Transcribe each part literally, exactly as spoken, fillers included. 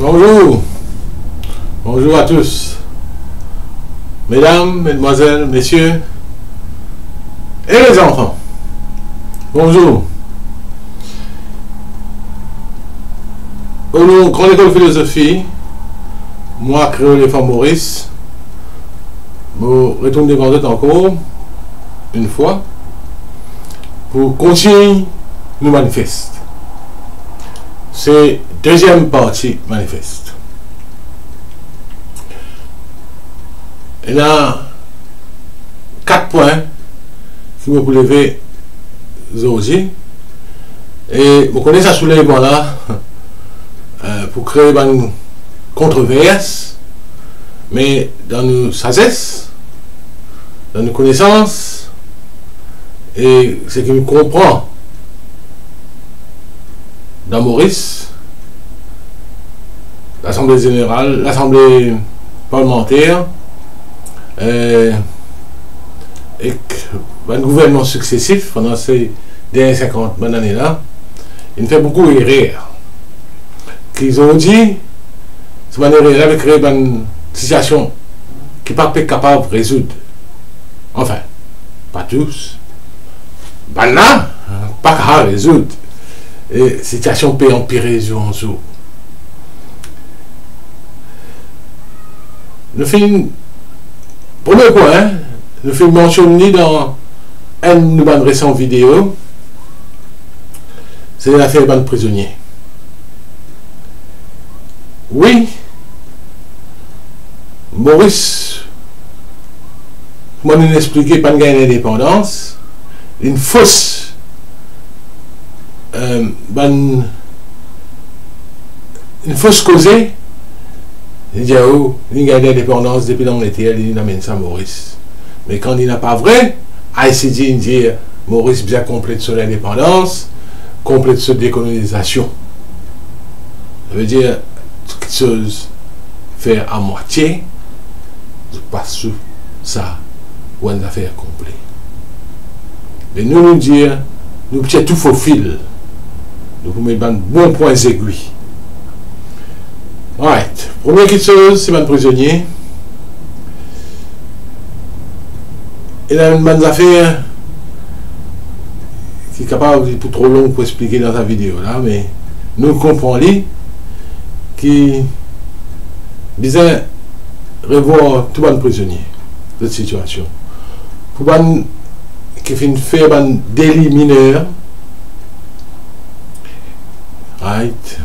Bonjour. Bonjour à tous. Mesdames, mesdemoiselles, messieurs et les enfants. Bonjour. Au nom Grande École Philosophie, moi, Créole Enfant Maurice, mo retourn devan zot ankor enn fwa pou kontign nou manifest. Se deziem parti manifest. Ena kat pwin ki mo pou leve zordi. E mo kone sa soulevman la, eh, pou kree bann kontrovers, me dan nou sazes, dan nou konesans, e seki nou konpran dan Moris, Lasanble Zeneral, Lasanble Parlemanter, eh, ek bann gouvernman siksesif pandan se dernie sinkant bann ane la, inn fer boukou erer. Ki zordi, se bann erer la pe kree bann sitiasion ki pa pe kapav rezoud. Anfin, pa tous. Bann la pa kapav rezoud. E sitiasion pe anpire zour an zour. Nou finn, premie pwin, nou finn mansionn li dan enn nou bann resan video, se zafer bann prizonie. Wi, Moris, kouma nou explike, pa'nn gagn lindepandans, enn fos, eh, bann, enn fos koze, li dir ou, li gagn lindepandans depi Langleter, li amenn sa Moris. Me kan li napa vre, I C G inn dir Moris bizin konplet so lindepandans, konplet so dekolonizasion. Savedir, tou kiksoz fer amwatie, zot pa sou sa pou enn zafer konple. Me nou, nou dir, nou pou tir tou fofil, nou pou met bann bon pwin zegwi. Right. Premie kiksoz, se bann prizonie. Ena enn bann zafer ki kapav, li pou tro long pou explike dan sa video la, me nou konpran li, ki bizin revwar tou bann prizonie, zot sitiasion. Pou bann ki finn fer bann deli miner, right,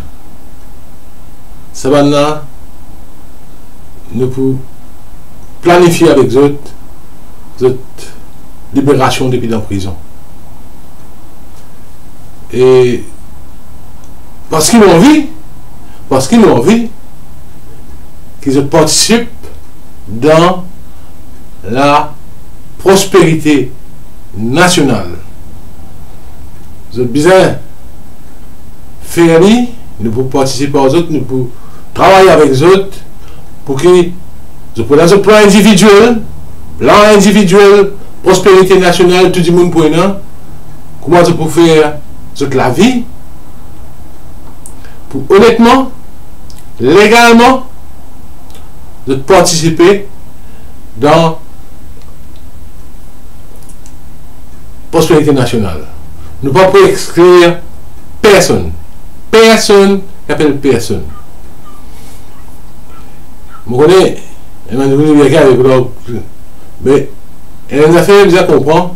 sa bann la, nou pou planifie avek zot, zot liberasion depi dan prizon. E parski nou anvi, parski nou anvi ki zot partisip dan laprosperite nasional. Zot bizin fer li, nou pou partisip ar zot, nou pou travay avek zot, pou ki zot pou ena zot plan individiel, plan individiel, prosperite nasional, tou dimoun pou ena, kouma zot pou fer zot lavi, pou onetman, legalman, zot partisipe dan prosperite nasional. Nou pa pou exklir personn. Personn ki apel personn. Mo kone, ena dimoun ki vinn avek lor, me ena enn zafer bizin konpran,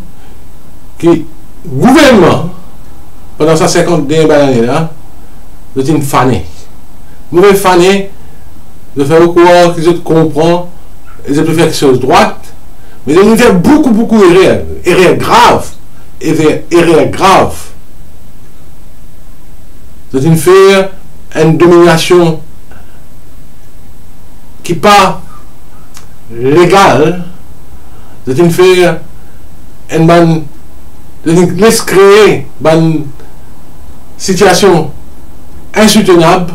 ki gouvernman, pandan sa sinkant dernie bann ane la, zot inn fane. Mo pe fane, zot fer ou krwar ki zot konpran e zot pe fer kiksoz drwat, me zot inn fer boukou, boukou erer, erer grav, erer, erer grav. Zot inn fer enn dominasion ki pa legal, zot inn fer enn bann, zot inn les kree bann sitiasion insoutenab,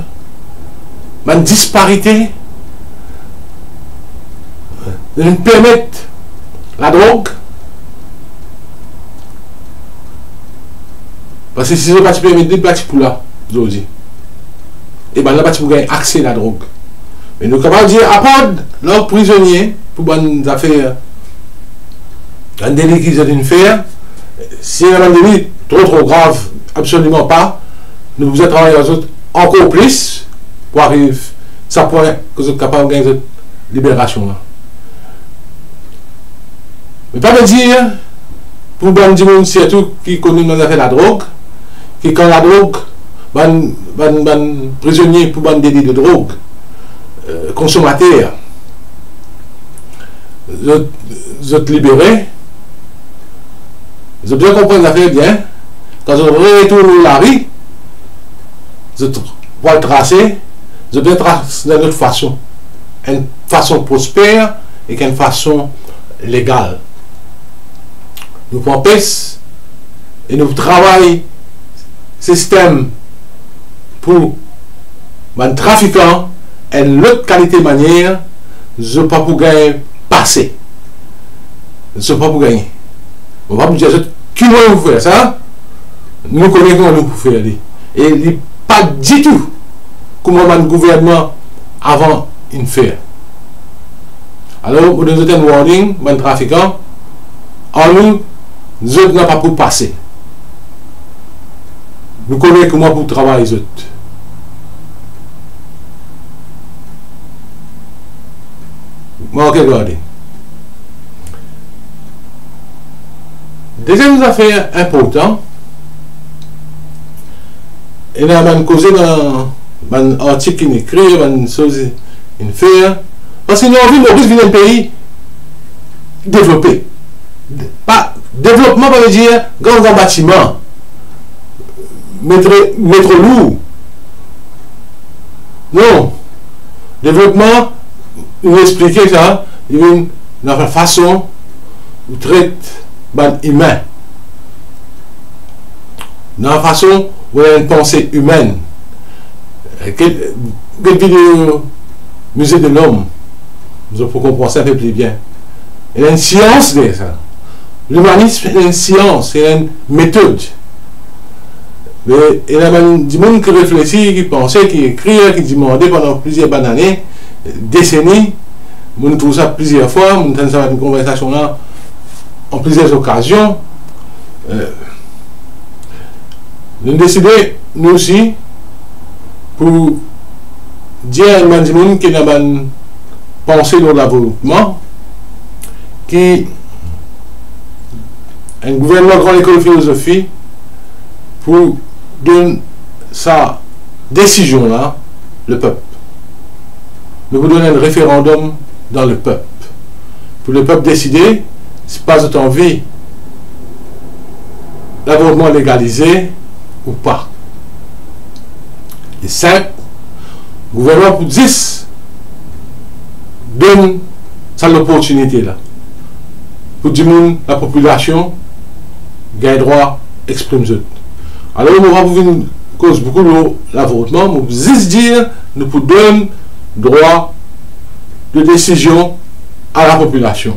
bann disparite, zot inn permet ladrog, parski si zot pa ti permet li, li pa ti pou la zordi. e bannla pa ti pou gagn akse ladrog. Me nou kapav dir, apard lor prizonie pou bann zafer, bann deli ki zot inn fer, si ena bann deli tro, tro grav, absoliman pa, nou bizin travay ar zot ankor plis pou ariv sa pwin ki zot kapav gagn zot liberasion la. Me pa ve dir pou bann dimoun sirtou ki kone dan zafer ladrog, ki kan ladrog, bann, bann, bann prizonie pou bann deli de drog, eh, konsomater, zot, zot libere, zot bizin konpran zafer bien, kan zot retourn lor lari, zot pou al trase, zot bizin tras dan lot fason, enn fason prosper ek enn fason legal. Nou pou anpes e nou travay sistem pou bann trafikan enn lot kalite manier, zot pa pou gagn pase. Zot pa pou gagne. Mo pa pou dir zot kouma nou pou fer sa, nou kone kouma nou pou fer li. E li pa ditou kouma bann gouvernman avan inn fer. Alor, mo donn zot enn warning, bann trafikan, ar nou, zot napa pou pase. Nou kone kouma pou travay zot. Mark Gardin. Deziem zafer inportan, ena bann koze dan bann artik ki'nn ekrir, bann soz ki'nn fer, parski nou anvi Moris vinn enn pei devlope. Pa, devlopman pa ve dir gran, gran batiman, metre-, metro lour. Non. Devlopman, nou explike sa, li vinn dan fason ou tret bann imin. Dan fason ou ena enn panse imenn. Get, get video Musée de l'Homme, zot pou konpran sa enn pe pli bien. Ena enn sians deryer sa. Limanism ena enn sians, ena enn metod. Me ena bann dimoun ki reflesi, ki panse, ki ekrir, ki dimande pandan plizier bann ane, deseni. Mo'nn trouv sa plizier fwa, mo'nn tann sa bann konversasion la an plizier okazion. Eh, nou deside, nou osi, pou dir enn bann dimoun ki ena bann panse lor lavotman, ki enn gouvernman gran lekol filozofi pou donn sa desizion la lepep. Nou pou donn enn referandom dan lepep. Pou lepep deside si pa zot anvi lavotman legalize ou pa. Li sinp, gouvernman pou zis donn sa loportinite la pou dimoun, lapopilasion, gagn drwa exprim zot. Alor, mo pa pou vinn koz boukou lor lavotman, mo zis dir nou pou donn drwa de desizion a lapopilasion.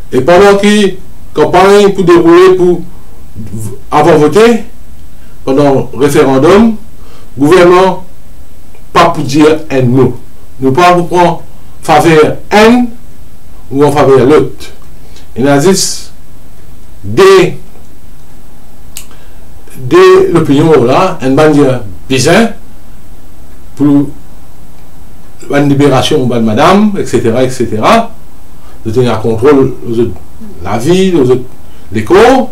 E pandan ki kanpagn pou deroule pou v-, avan vote, pandan referandom, gouvernman pa pou dir enn mo. Nou pa pou pran faver enn ou an faver lot. Ena zis de, de lopinion la, enn bann dir bizin pou bann liberasion bann madam, et cetera, et cetera. Zot ena kontrol lor zot lavi, lor zot lekor.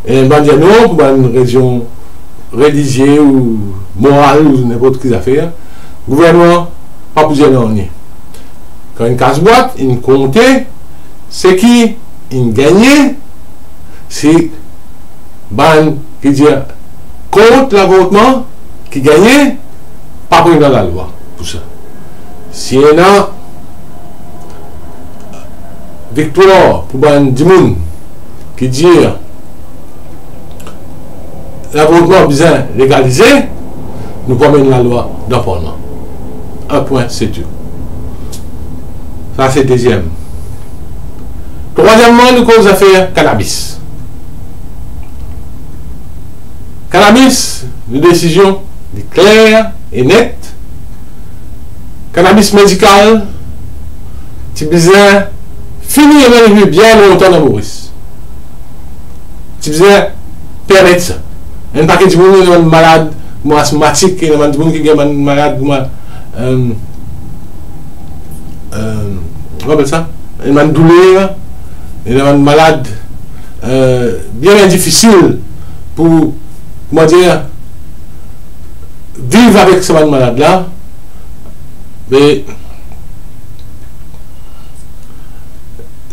E enn bann dir non, pou bann rezon relizie ou moral ou ninport ki zafer, gouvernman pa pou dir nanye. Kan inn kas bwat, inn konte, seki inn gagne, se bann ki dir kont lavotman ki gagne, pa pou ena lalwa pou sa. Si ena viktwar pou bann dimoun ki dir lavotman bizin legalize, nou pou amenn lalwa dan parlman. Enn pwin, se tou. Sa se deziem. Trwaziem, nou koz zafer kanabis. Kanabis, nou desizion Li kler e net, kanabis medikal ti bizin fini, e mem depi bien lontan dan Moris. Ti bizin permet sa. Enn pake dimoun ena bann malad kouma asmatik, ena bann dimoun ki gagn bann malad kouma, euh, euh, kouma apel sa? Ena bann douler, ena bann malad, euh, bien, bien difisil pou, kouma dir, viv avek sa bann malad la. Me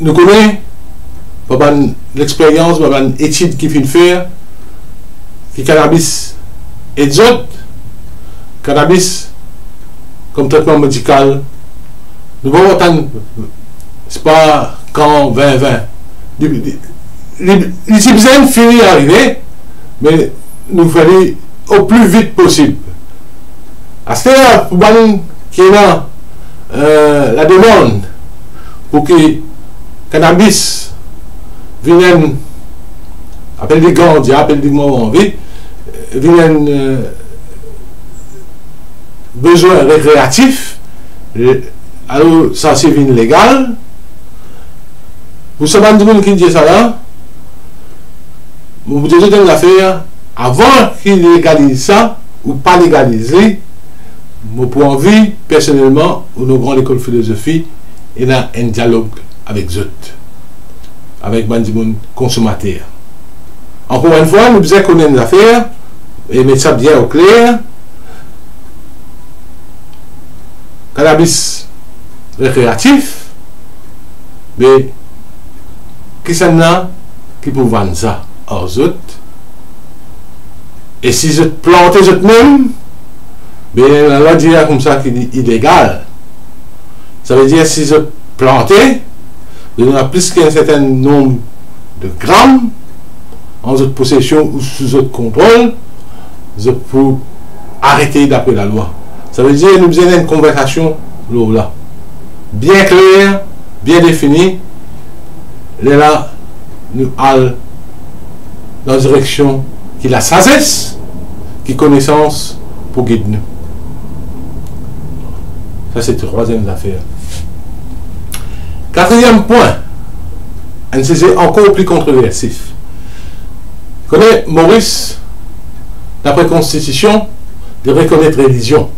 nou kone, par bann lexperyans, par bann etid ki finn fer, ki kanabis ed zot, kanabis kom tretman medikal, nou pa atann, se pa kan vin vin. Li, li, li, li ti bizin fini arive, me nou fer li o pli vit posib. Aster, pou bann ki ena, euh, lademann pou ki kanabis vinn enn, apel li grandi, apel li mo anvi, vinn enn, euh, bezwin rekreatif, e, alor sa osi vinn legal. Pou sa bann dimoun ki dir sa la, mo pou dir zot enn zafer, avan ki legaliz sa ou pa legaliz li, mo pou anvi personelman, o nom Gran Lekol Filozofi, ena enn dialog avek zot, avek bann dimoun konsomater. Ankor enn fwa, nou bizin kone enn zafer e met sa bien okler. Kanabis rekreatif, me kisannla ki pou vann sa ar zot? E si zot plante zot mem, be lalwa dir koumsa ki li ilegal. Savedir si zot plante, zot ena plis ki enn sertin nonb de gram an zot posesion ou sou zot kontrol, zot pou arete dapre lalwa. Savedir nou bizin enn konversasion lor la, bien kler, bien defini. Lerla nou al dan direksion ki lasazes, ki konesans pou gid nou. Sa se trwaziem zafer. Katriem pwin, enn size ankor pli kontroversif. Kone Moris, dapre konstitision, li rekonet relizion.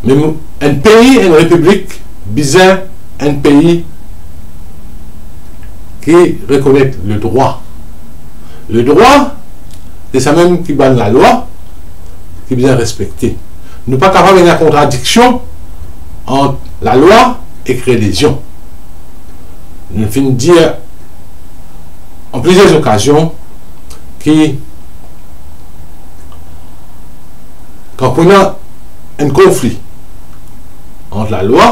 Me mo-, enn pei, enn repiblik bizin enn pei ki rekonet ledrwa. Ledrwa, se samem ki bann lalwa ki bizin respekte. Nou pa kapav ena kontradiksion ant lalwa ek relizion. Nou finn dir an plizier okazion ki kan pou ena enn konfli ant lalwa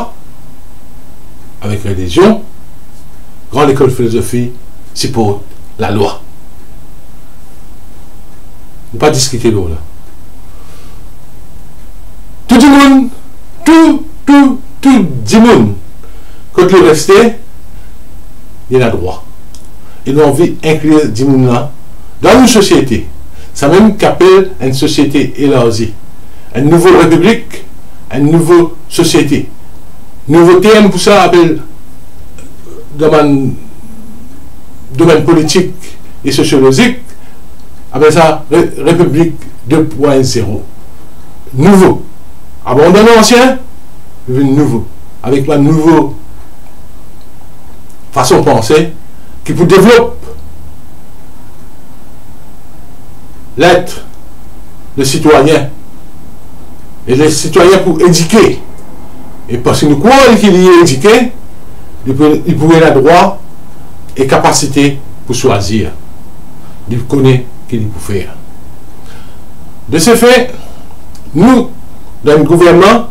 avek relizion, Gran Lekol Filozofi siport lalwa. Nou pa diskite lor la. Tou dimoun, tou, tou, tou dimoun, kot li reste, li ena drwa. E nou anvi inklir dimoun la dan nou sosiete, samem ki apel enn sosiete elarzi, enn nouvo repiblik, enn nouvo sosiete. Nouvo term pou sa apel, dan bann domenn politik e sosiolozik, apel sa re-, repiblik de pwin zero. Nouvo. Abandonn ansien, vinn nouvo. Avek bann nouvo fason panse ki pou devlop let le sitwayin. E le sitwayin pou edike. E parski nou krwar ki li edike, li pou, li pou ena drwa e kapasite pou swazir. Li kone ki li pou fer. De se fe, nou, dan enn gouvernman,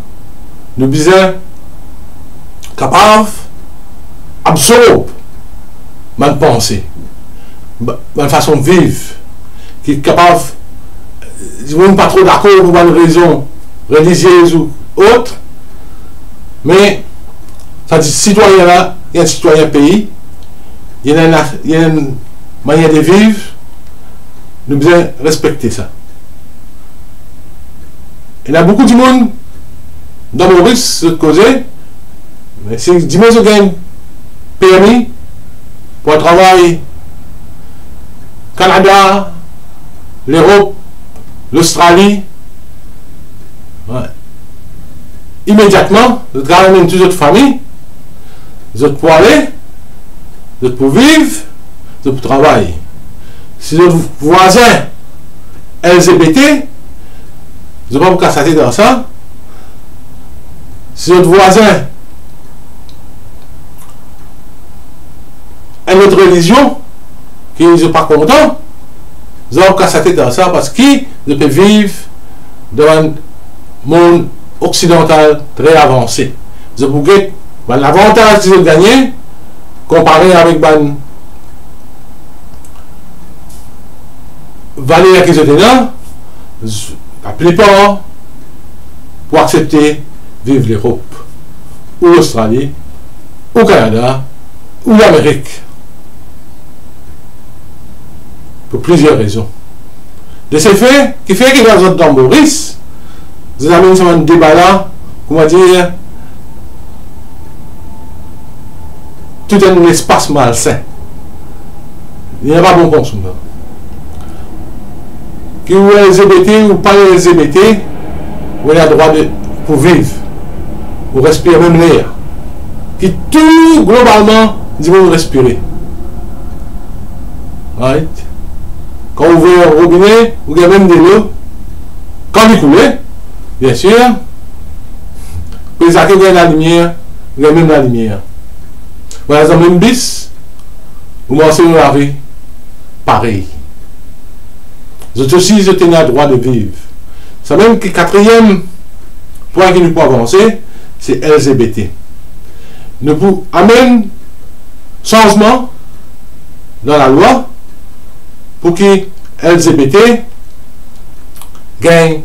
nou bizin kapav absorb bann panse, ba-, bann fason viv, ki kapav, dimoun pa tro dakor pou bann rezon reliziez ou ot, me sa sitwayin la, li enn sitwayin pei, li ena enn, li ena enn manier de viv, nou bizin respekte sa. Ena boukou dimoun dan Moris, zot koze, me si dimoun zot gagn permi pou al travay Kanada, Lerop, Lostrali, wi, imediatman, zot kapav amenn tou zot fami, zot pou ale, zot pou viv, zot pou travay. Si zot vwazin L G B T, zot pa pou kas latet ar sa. Si zot vwazin enn lot relizion ki zot pa kontan, zot pa pou kas latet ar sa, parski zot pe viv dan enn mond oksidantal tre avanse. Zot pou get bann lavantaz ki zot gagne, konpare avek bann valer ki zot ena, z-, laplipar pou aksepte viv Lerop, ou Lostrali, ou Kanada, ou Lamerik. Pou plizier rezon. De se fe, ki fer ki kan zot dan Moris, zot amenn sa bann deba la, kouma dir, tou enn lespas malsin. Li ena pa bon konsonn la. Ki ou L G B T ou pa L G B T, ou ena drwa de, pou viv. Ou respir mem ler ki tou globalman dimoun respire. Right? Kan ou ouver robine, ou gagn mem delo. Kan li koule, biensir, pe zake ou gagn lalimier, ou gagn mem lalimier. Vwala, dan mem bis, ou marse lor lari, parey. Zot osi, zot ena drwa de viv. Samem ki katriem pwin ki nou pou avanse, se L G B T. Nou pou amenn sanzman dan lalwa pou ki L G B T gagn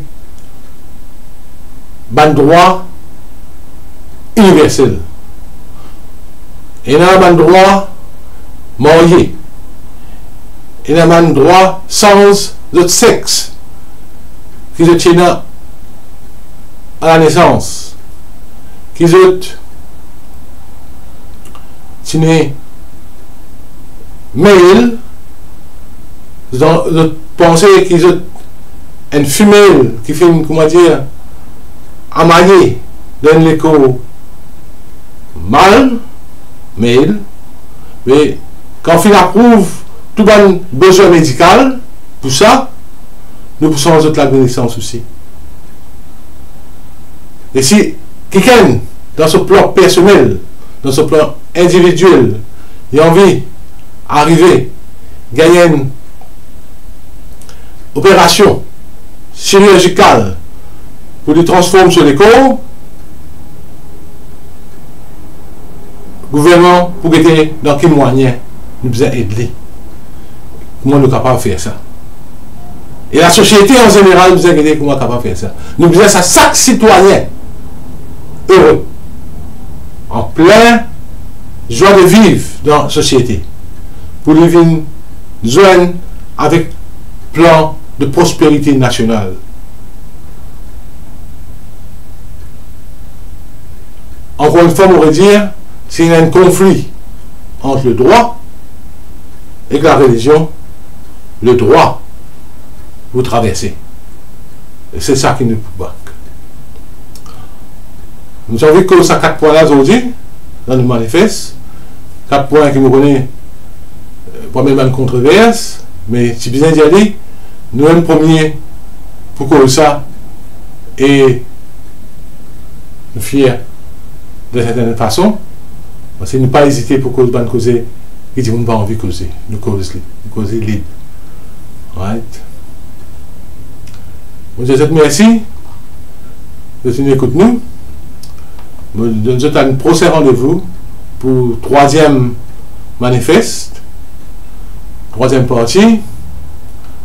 bann drwa iniversel. Ena bann drwa marye. Ena bann drwa sanz zot sex ki zot ti ena a la nesans, ki zot ti ne male, zot, zot panse ki zot enn female ki finn, kouma dir, amaye dan enn lekor mal, male, me kan finn aprouv tou bann bezwin medikal pou sa, nou pou sanz zot ladresans osi. E si kikenn, dan so plan personel, dan so plan individiel, li anvi arive gagn enn operasion sirizikal pou li transform so lekor, gouvernman pou gete dan ki mwayin nou bizin ed li, kouma nou kapav fer sa. E lasosiete an zeneral bizin gete kouma kapav fer sa. Nou bizin sa, sak sitwayin ere, an plin zwa de viv dan sosiete, pou li vinn zwenn avek plan de prosperite nasional. Ankor enn fwa, mo redir, si ena enn konfli ant ledrwa ek larelizion, ledrwa pou traverse. E se sa ki nou pou bak. Nou ti anvi koz sa kat pwin la zordi, dan nou manifes. Kat pwin ki nou kone, eh, pou amenn bann kontrovers, me ti bizin dir li, nou mem premie pou koz sa, e nou fier de sertenn fason, parski nou pa ezite pou koz bann koze ki dimoun pa anvi koze. Nou koz li, nou koze lib. Right? Mo dir zot mersi, zot inn ekout nou. Mo donn zot enn prosin randevou pou trwaziem manifes, trwaziem parti,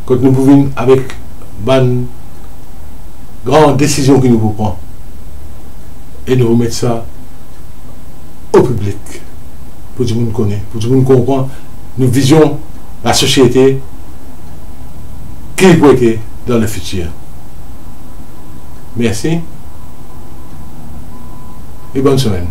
kot nou pou vinn avek bann gran desizion ki nou pou pran. E nou pou met sa o piblik, pou dimoun kone, pou dimoun konpran nou vizion lasosiete ki pou ete dan lefitir. Mersi e bonn semenn.